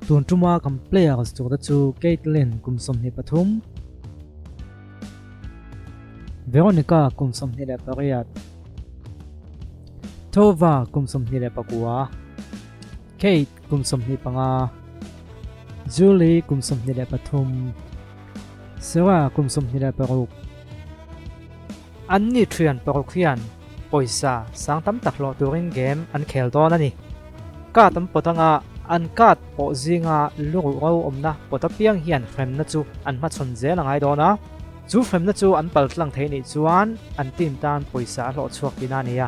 Tun tuma kan players turte chu Caitlin kum 23, Veronica kum 28, Tova kum 29, Kate kum 25, Julie kum 23, Sarah kum 26. Anni thian paruk hian pawisa sang tam tak hlawh turin game an khel dawn a ni. Card an pawt anga an card pawh zinga luruh ro awmna pawt apiang hian hremna chu an hmachhawn zel a ngai dawn a. Chu hremna chu an pal tlang thei nih chuan an team tan pawisa a hlawh chhuak tihna a ni a.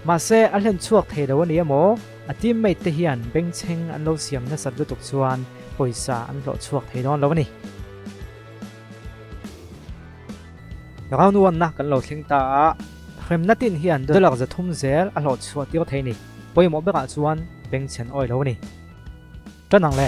Mahse a hlen chhuak thei lo a ni emaw a teammate te hian bengchheng an lo siam nasat lutuk chuan pawisa an hlawh chhuak thei dawn lo a ni. Round one na kan lo thleng ta a, hremna tin hian dollar 300 zel a hlawh chhuah tir thei ni. Pawimawh berah chuan bengchhen awi lo a ni. Tan ang le.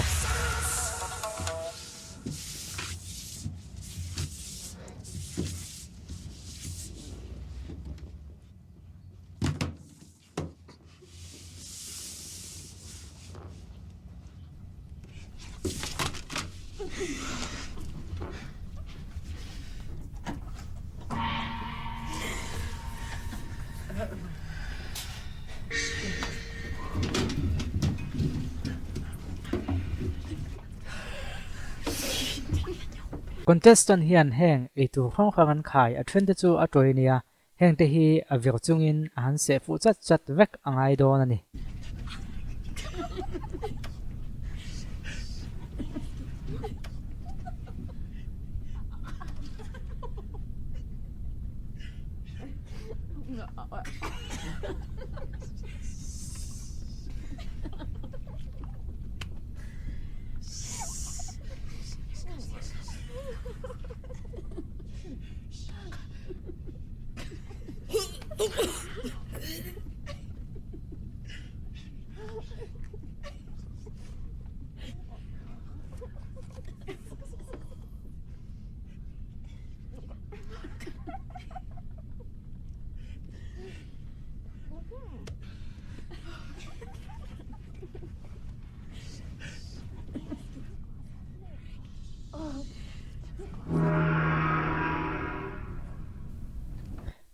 Contestant hian heng eitur hrang hrang an khai a then te chu a tawi nia Heng te hi a vir chungin a han seh fuh chat chat vek a ngai dawn a ni.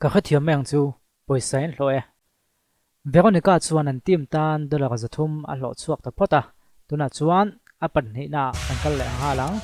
Ka hrethiam mai ang chu, pawisa in hlawh e. Veronica chuan an team tan dollar 300 a hlawh chhuak ta phawt a, tunah chuan a pahnihna ah kan kal leh nghal ang.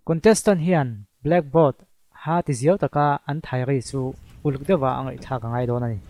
Contestant hian blackboard ha ti ziau taka an thai ri chu uluk deuha a ngaihthlak a ngai dawn a ni.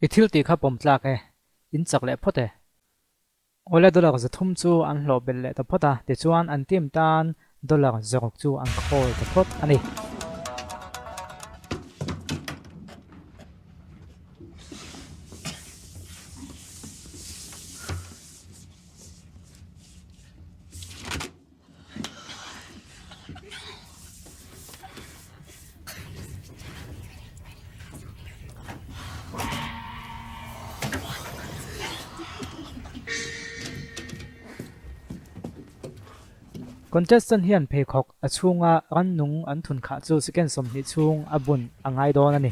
I thil tih kha pawm tlak e, in chak leh phawt e. Awle dollar 300 chu an hlawh belh leh ta phawt a, tichuan an team tan dollar 600 chu an khawl ta phawt a ni. Contestant hian pheikhawk a chhunga rannung an thun khah chu second 20 chhung a bun a ngai dawn a ni.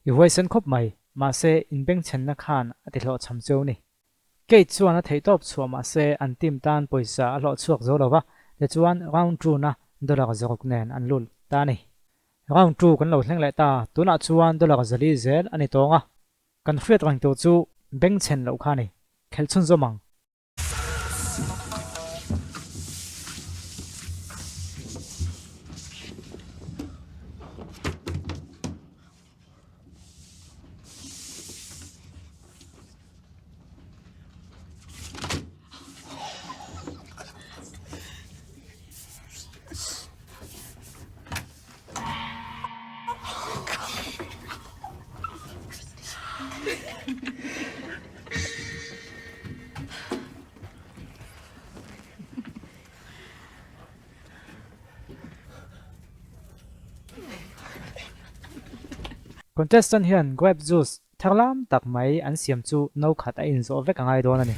I huaisen khawp mai, mahse inbengchhenna khan a ti hlawhchham cheu ni. Kate chuan a theihtawp chhuah mahse an team tan pawisa a hlawh chhuak zo lo va, tichuan round two na dollar zaruk nen an lut ta a ni. Round two kan lo thleng leh ta, tunah chuan dollar zali zel a ni tawng a, kan hriat reng tur chu bengchhen loh kha a ni. Khelh chhunzawm ang. Contestant hian grape juice tharlam tak mai an siam chu no khat a inzawh vek a ngai dawn a ni.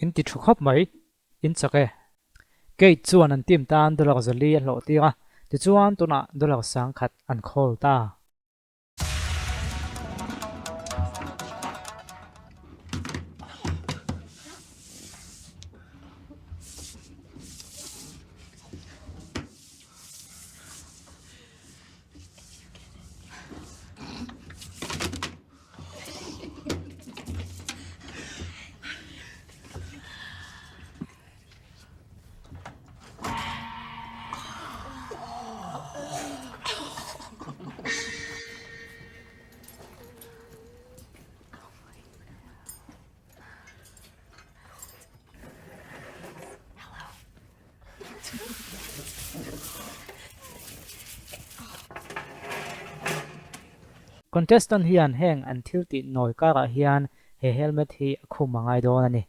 In ti thu khawp mai, in chak e. Kate chuan an team tan dollar zali a hlawh tir a, tichuan tunah dollar sangkhat an khawl ta. Contestant hian heng an thil tih nawi karah hian he helmet hi a khum a ngai dawn a ni.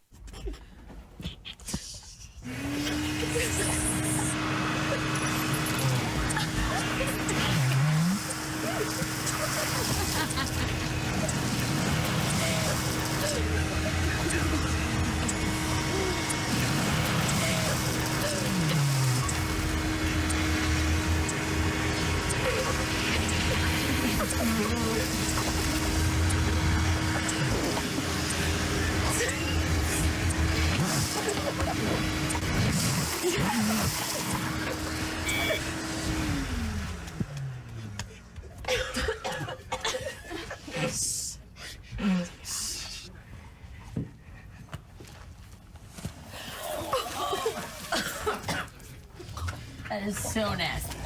That is so nasty.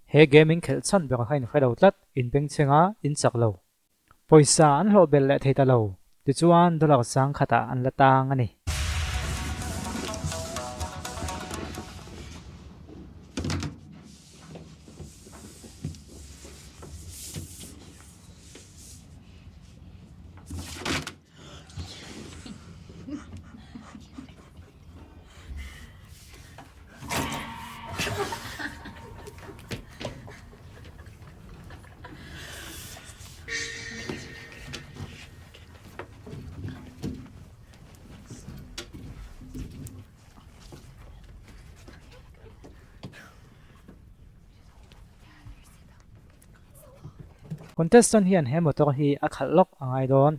He game in khelh chhan ber kha in hre lo tlat, in bengchheng a, in chak lo. Pawisa an hlawh belh leh thei ta lo, tichuan dollar sang khatah an la tang a ni. Contestant hian he motor hi a khalh lawk a ngai dawn.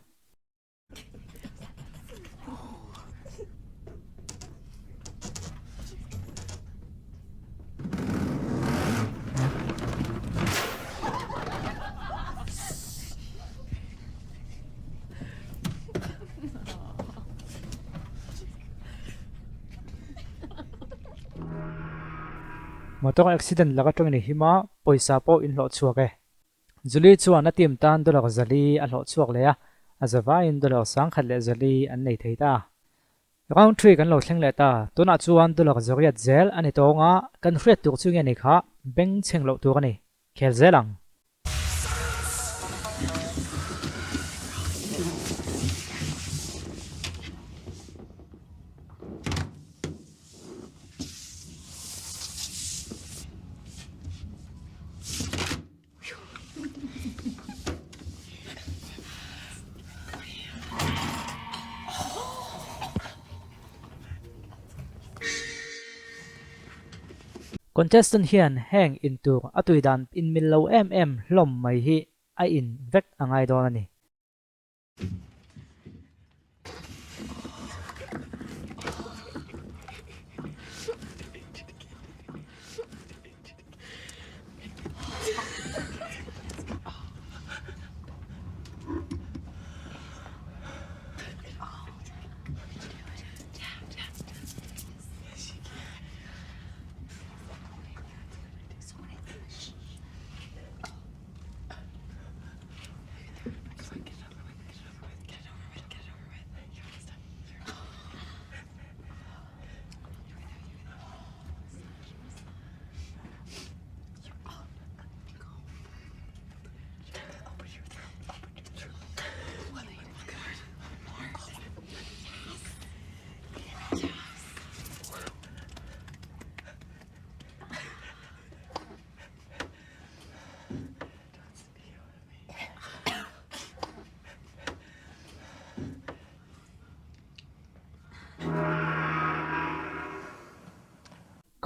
Motor accident laka tawngin i him a, pawisa pawh in hlawh chhuak e. Julie chuan a team tan dollar zali a hlawh chhuak leh a, a zavaiin dollar sangkhat leh zali an nei thei ta. Round three kan lo thleng leh ta, tunah chuan dollar zariat zel a ni tawng a, kan hriat tur chu nge ni kha beng chheng loh tur a ni. Khel zel ang. Contestant hian heng in tur a tui dan inmil lo em em hlawm mai hi a in vek a ngai dawn a ni.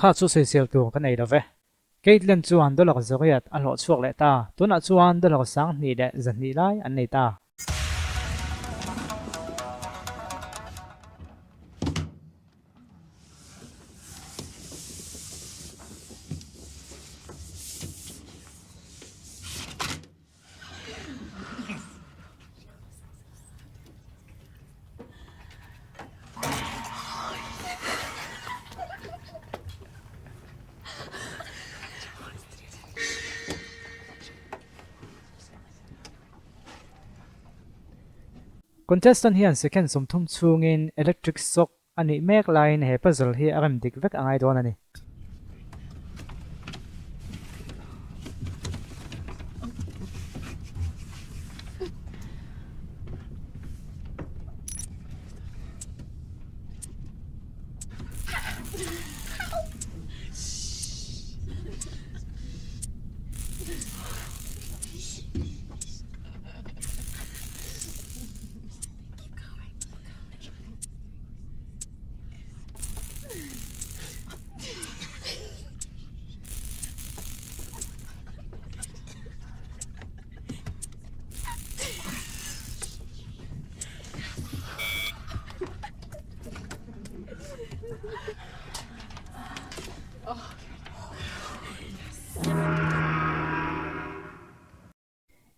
Kha chu sawisel tur ka nei lo ve. Caitlin chuan dollar zariat a hlawh chhuak leh ta. Tunah chuan dollar sanghnih leh zahnih lai an nei ta. Contestant hian second 30 chhungin electric shock a nih mek laiin he puzzle hi a rem dik vek a ngai dawn a ni.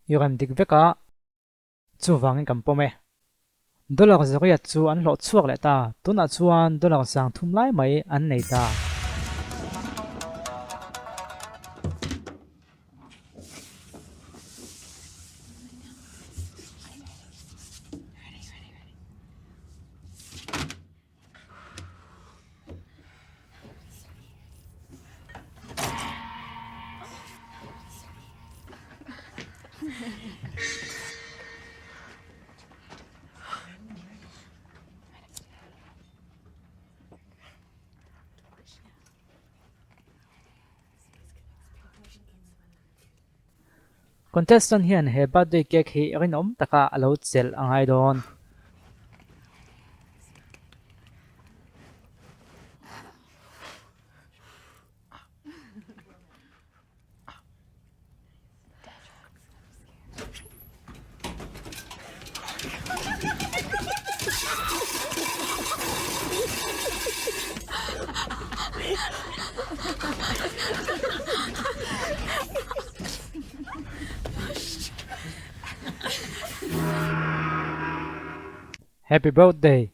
I rem dik vek a, chuvangin kan pawm e. Dollar zariat chu an hlawh chhuak leh ta, tunah chuan dollar 3000 lai mai an nei ta. Contestant hian he birthday cake hi rinawm taka a lo chelh a ngai dawn. Happy birthday!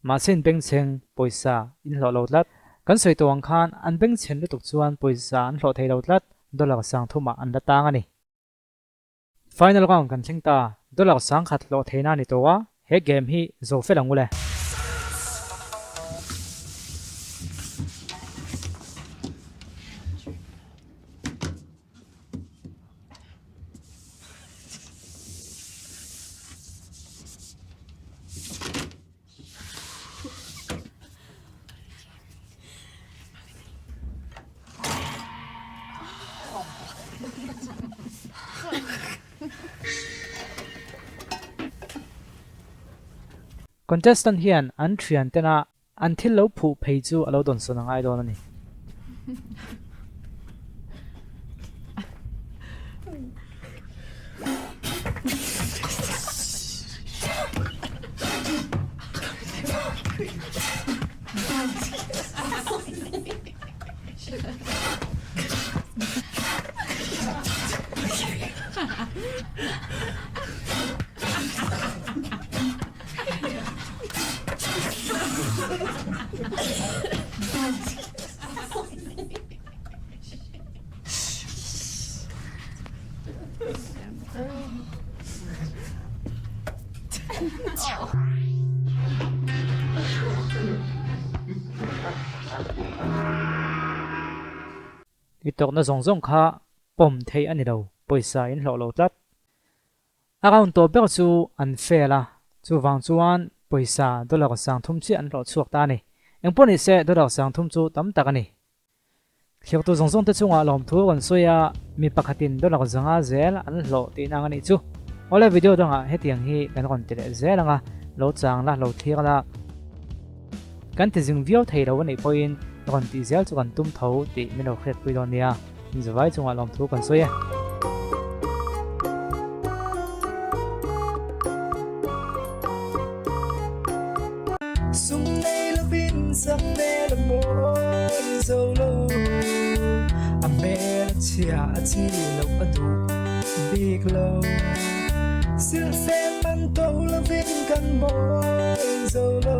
Mahse in bengchheng pawisa in hlawh lo tlat. Kan sawi tawh ang khan an bengchhen lutuk chuan pawisa an hlawh thei lo tlat, dollar 3000 ah an la tang a ni. Final round kan thleng ta, dollar 10,000 hlawh theihna a ni tawh a, he game hi zo fel ang u le. Contestant hian an thian tena an thil lo phuh phei chu a lo dawnsawn a ngai dawn a ni. I tawkna zawng zawng kha pawm theih a ni lo, pawisa in hlawh lo tlat. A round tawh ber chu an fail a, chuvang chuan pawisa dollar 3000 chiah an hlawh chhuak ta a ni. Engpawh ni se dollar 3000 chu tam tak a ni. Thirtu zawng zawng te chungah lawmthu a rawn sawi a, mi pakhatin dollar 500 zel an hlawh tihna ang a nih chu. Awle video dangah hetiang hi kan rawn ti leh zel ang a, lo chang la, lo thlir la. Kan ti zing viau thei lo a nih pawhin rawn tih zel chu kan tum tho tih min lo hriatpui dawn nia. Zavai chungah lawmthu kan sawi e. Sum nei lovin sak hmel a mawi zo lo, a hmel a chhia a chi loh a duh bik lo. Silhfen man to lovin kan mawi zo lo.